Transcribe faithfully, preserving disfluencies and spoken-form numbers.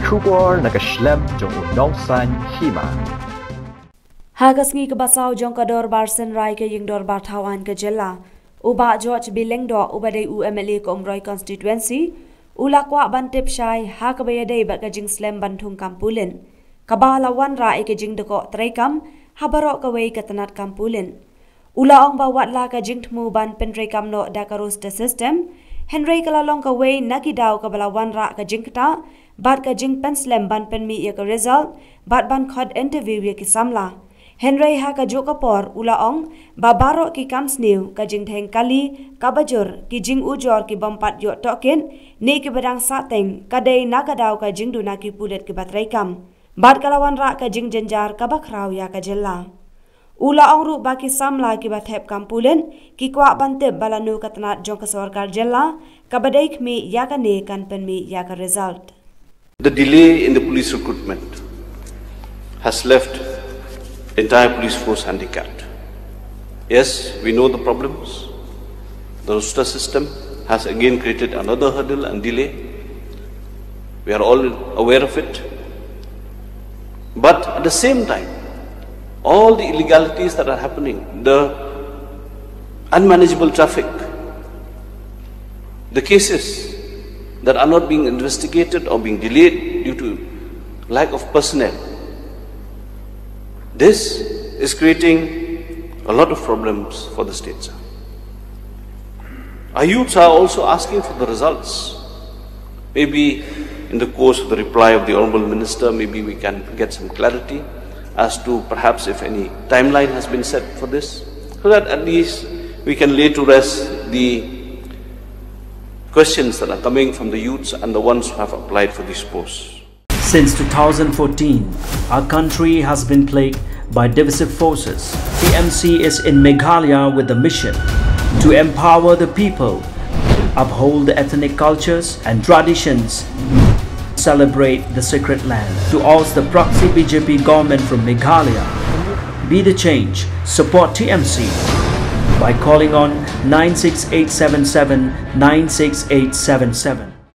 Khubor na ka shlem jong u nongsan hima. Ha ka sngi kaba saw jong ka dorbar synrai ka ïing dorbar thaw aiñ ka jylla, u Bah George B Lyngdoh uba dei u M L A ka Umroi constituency, u la kwah ban tip shai ha kaba ïadei bad ka jingslem ban thung kam pulit kaba la wanrah ïa ka jingdkoh treikam ha baroh kawei ka tnat kam pulit. U la ong ba watla ka jingthmu ban pyntreikam noh da ka roster system, hynrei ka la long kawei na ki daw kaba la wanrah ka jingktah bad ka jingpynslem ban pynmih ïa ka result bad ban khot interview ïa ki samla. Hynrei ha kajuh ka por u la ong ba baroh ki kam sniew, ka jingdheng kali kaba jur, ki jingujor ki bym pat ïoh tohkit ne kiba dang sahteng ka dei na ka daw ka jingduna ki pulit kiba treikam. Bad ka la wanrah ka jingjynjar kaba khraw ïa ka jylla. U la ong ruh ba ki samla kiba thep kam pulit ki kwah ban tip ba lano ka tnat jong ka sorkar jylla kaba dei khmih ïa kane kan pynmih ïa ka result. The delay in the police recruitment has left entire police force handicapped. Yes, we know the problems. The roster system has again created another hurdle and delay. We are all aware of it. But at the same time, all the illegalities that are happening, the unmanageable traffic, the cases that are not being investigated or being delayed due to lack of personnel, this is creating a lot of problems for the state, sir. Our youths are also asking for the results. Maybe in the course of the reply of the Honorable Minister, maybe we can get some clarity as to perhaps if any timeline has been set for this, so that at least we can lay to rest the questions that are coming from the youths and the ones who have applied for these posts. Since two thousand fourteen, our country has been plagued by divisive forces. T M C is in Meghalaya with the mission to empower the people, uphold the ethnic cultures and traditions, celebrate the sacred land, to oust the proxy B J P government from Meghalaya. Be the change. Support T M C by calling on nine six eight seven seven nine six eight seven seven.